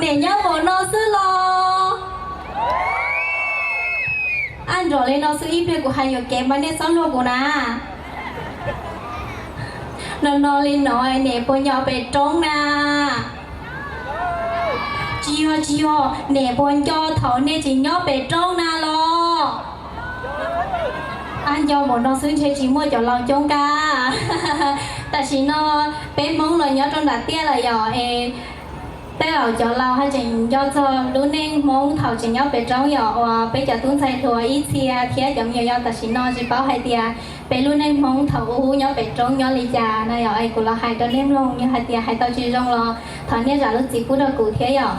Nim nyob npaum no xwb los? Ab, nrog li no xwb ib pliag kuv hais yuam kev mas nej txhob luag kuv na. No no li no, nim puas nco pem roob na? Tsis yog, tsis yog, nim puas nco thaum nej tseem nyob pem roob na los? Ab, nco npaum no xwb ntshe tsis muaj cov laus coob kab. Tam sim no peb Hmoob los nyob rau nram tiaj lawm yom, es tej zaum cov laus haj tseem nco txog lub neej Hmoob thaum tseem nyob pem roob yom, uas peb cov tub ntxhais hluas ib txhia thiab cov me nyuam yaus tam sim no tsis paub hais tias peb lub neej Hmoob thaum ub nyob pem roob nyob li cas no yom. Es kuv los hais rau nej mloog, yog hais tias hais tau tsis zoo los thov nej zam lub txim pub rau kuv thiab yom.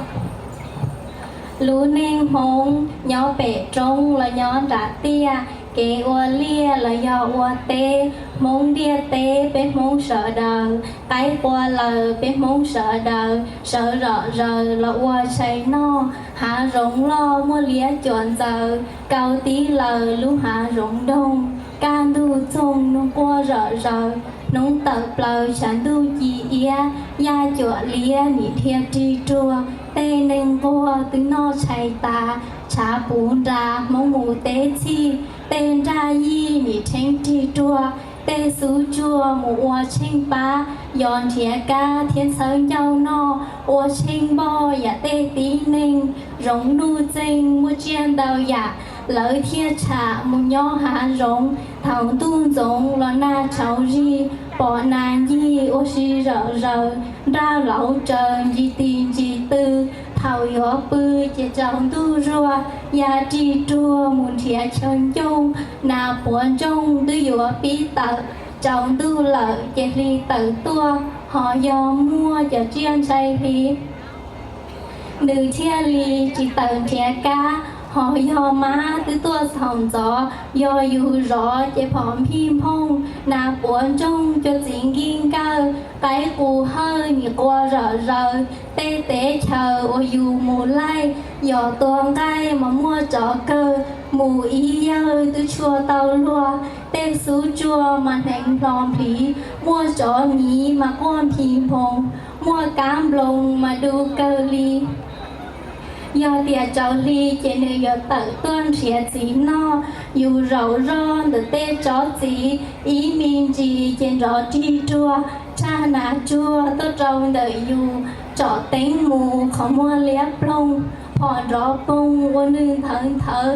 Lub neej Hmoob nyob pem roob los nyob nram tiaj, kev ua liaj los yog ua teb, Hmoob ntiaj teb peb Hmoob sawv daws, qaib qua laws peb Hmoob sawv daws, sawv zom zaws los ua tshais noj, hav zoov loj muaj liab cuam ntxaws, kaus tib laws lub hav zoov nroog, kaj ntug txoog nug quaj zom zaws, hnub tawm plaws tshav ntuj ci iab, yaj cuam liab nim dhia rig ruag, tej neeg nquag twb noj tshais tas, tshav puv nra Hmoob mus teb txhij, tej nraj yij nim rheeb rig ruag, tej xub tsuag mus ua tsheej pab, yos nrhiav kab thiab ntxhawb ncauj noj, ua tsheej npoj yam tej tib neeg, zoov nuj txeeg muaj tsiaj ntau yam, lawv thiaj tsham mus nyob hav zoov, thaum ntuj ntxoov los nag tshauv zig, pom nas ncig ua si zom zaws, nraj lauv tsaws ncig tis ncig tw, thaum yuav pw ces tsaus ntuj zuag, ya rig ruag mus nrhiav chaw ncooj, nas puav ntsoog twb yuav pib tawm, tsaus ntuj lawm ces hli tawm tuaj, ho yog muaj cov tsiaj ntshai hli. Nws thiaj li tsis tawm nrhiav kab, ho yog mab twb tuaj txhaum ntxov, yog yus zov ces phom nphij nphooj, nas puav ntsoog cua txiv nkij nkawj, qaib qus hawj nim qua zom zaws, tej teb chaws uas yus mus laij, yos tua nqaij mas muaj tsov kawg, mus ib yawg twb tshua tau luag, tej xub tsuag mas hneev hlo npliv, muaj tsov miv mas quaj nphis nphoos, muaj kab nploos mas du kawg li. Yog tias tsaus hli ces nws yuav tawm tuaj nrhiav txiv noj, yus zaum zoj ntawm tej tsob txiv, ib me ntsis ces nrov rig ruag, tshaj nas tsuag tuaj rau ntawm yus, tsom teeb mus qhov muag liab ploog, phom nrov poog ua nws nthawv nthawv,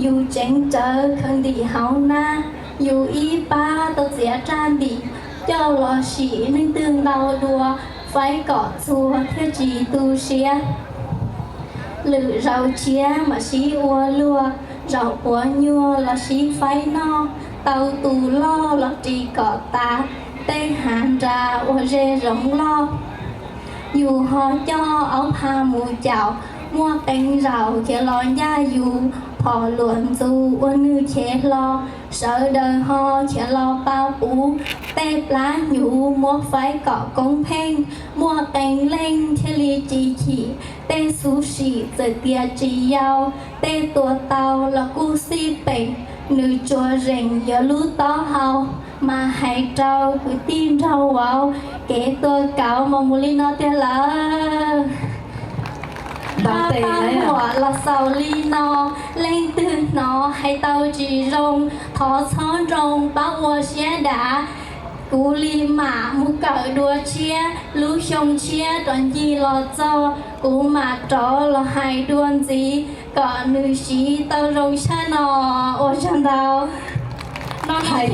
yus tseev tsawv khaws ntim hauv hnab, yus ib pab tau txiav raj ntim, coj los sim neeg twg ntaus dua, faib kom txhua thiaj tsis tu siab. Lwm zaus tshiab mam sib ua luag, zaum puav nyuag los sib faib noj, tau tus loj los ris kom tas, tej hav nras ua ze zoov loj. Yus ho coj aub pha mus caum, muaj qee zaum khiav los ncaj yus, phom luam ntxus ua nws chev hlo, sawv daws ho khiav los pa puv, tej plab hnyuv muab faib kom koob pheej, muaj qee leej thiaj li tsis chim, tej xub sim txawm tias tsis yau, tej tua tau los kuj xij peem, nws tsuas zeem yuav lub taub hau, mas hais rau kwv tij nraug vauv, kev tua kauv mas mus li no tiag lawm. Pab pab huam los xaus li no, leej twg hnov hais tau tsis zoo, thov txhob nroo pab ua siab dav. Kuv li mam mus kawm dua tshiab, lub xyoo tshiab rov ncig los txog, kuv mam rov los hais dua ntxiv, kom nws siv tau zoo tshaj no. Ua tsaug ntau. No hais